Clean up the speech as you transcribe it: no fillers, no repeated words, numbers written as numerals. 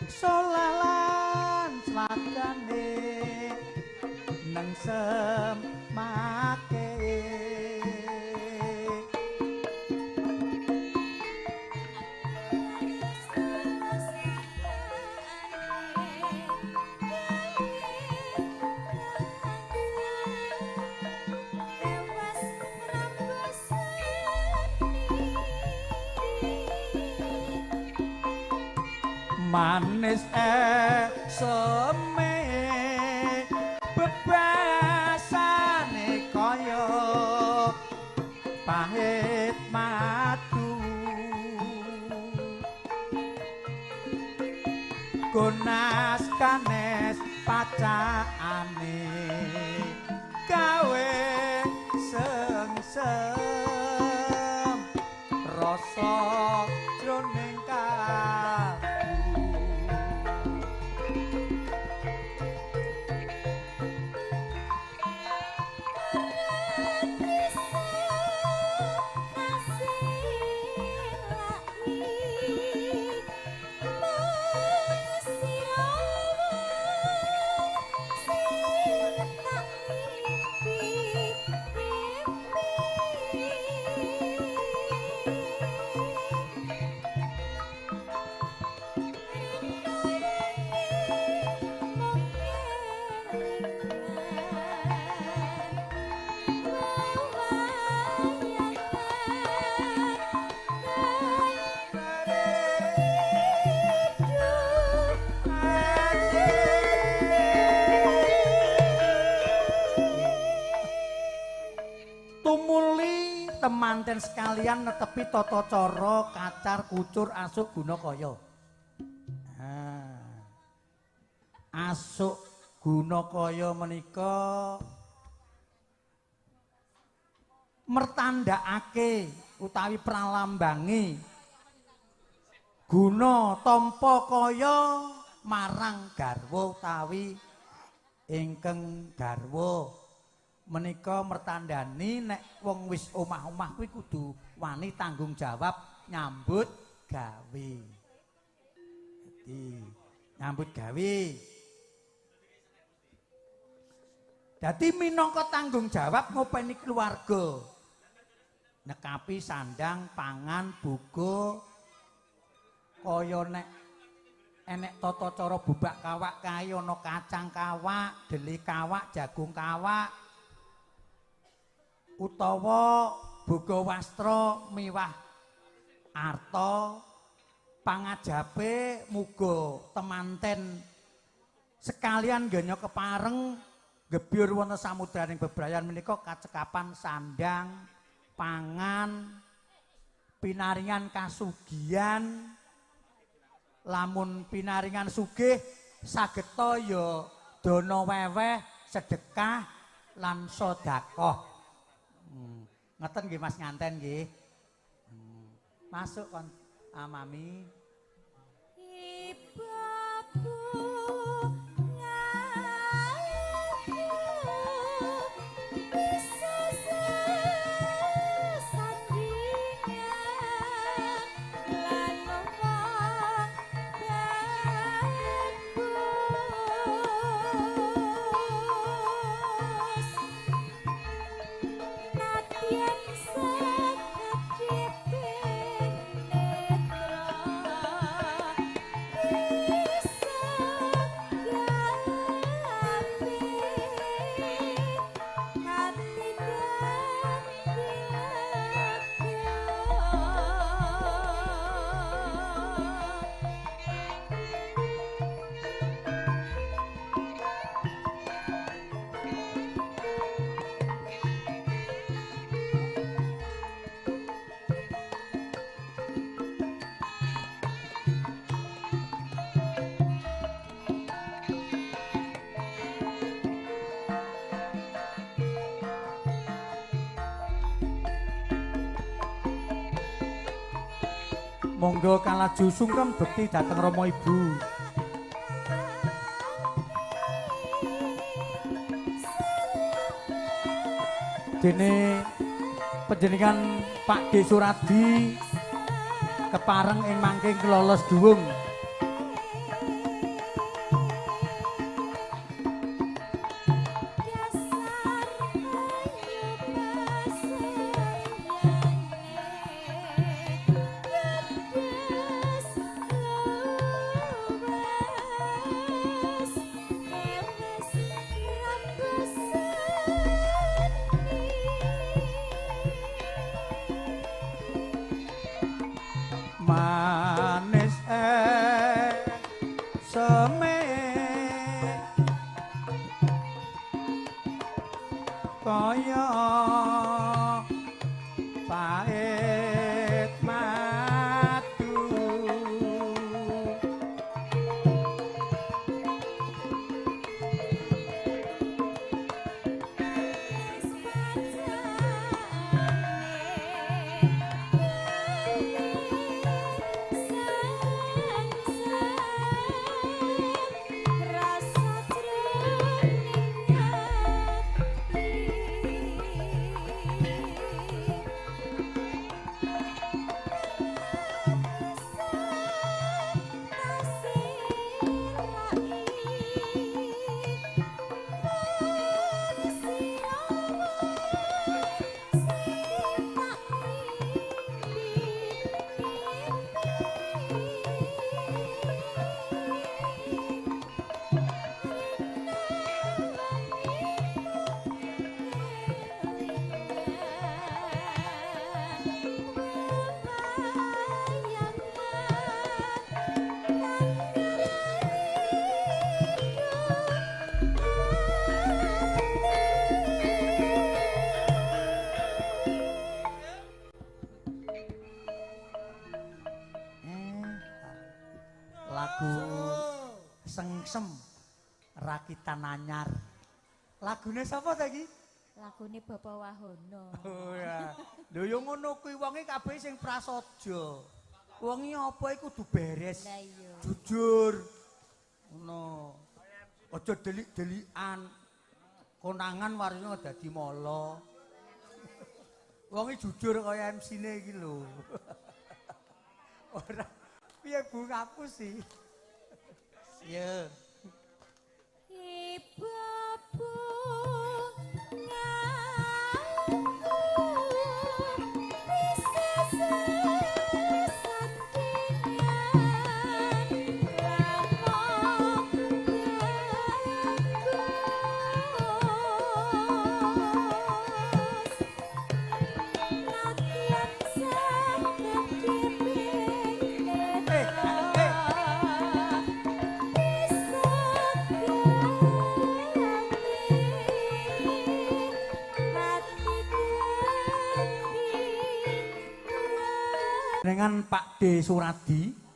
Solalan slagane nang semake. Manis eseme bebasane kaya pahit madu, gonas kanes pacakane gawe sengsem rasa jroning kalbu. Temanten sekalian netepi tata cara kacar kucur asuk guna kaya. Asuk guna kaya menika mertandakake utawi pralambange guna tampa kaya marang garwa utawi ingkang garwa. Menika mertandani nek wong wis omah-omah kuwi kudu wani tanggung jawab nyambut gawe. Dadi nyambut gawe. Dadi minangka tanggung jawab ngopeni keluarga. Nekapi sandang, pangan, boga, kaya nek enek tata cara bubak kawak kae ana kacang kawak, dele kawak, jagung kawak, utawa boga wastra miwah arta, pangajape muga temanten sekalian ganya kepareng gebyur wonten samudraning bebrayan menika kacekapan sandang, pangan, pinaringan kasugihan. Lamun pinaringan sugih sageta ya dana weweh, sedekah lan sedekah. Ngeten nggih Mas nganten nggih. Masuk kon mami. Ibaku ngaku bisa sesandingan lan wong bagus nadyan sekedhiping netra bisa gawe hati dadi lega. Monggo kalaju sungkem bekti dhateng Rama Ibu. Dene panjenengan Pak D Suradi kepareng ing mangke klolos duwung. Manis seme kaya pait madu. Lagu Sengsem Rakitan Anyar. Lagune sapa ta iki? Lagune Bapak Wahono. Oh ya. Lho ya ngono kuwi wonge kabeh sing prasaja. Wonge apa iku kudu beres. Lah iya. Jujur. Ngono. Aja delik-delikan. Konangan warine dadi mala. Wonge jujur kaya MC-ne iki lho. Ora piye Bu ngapusi. Iya. Ibu Dengan Pak D Suradi.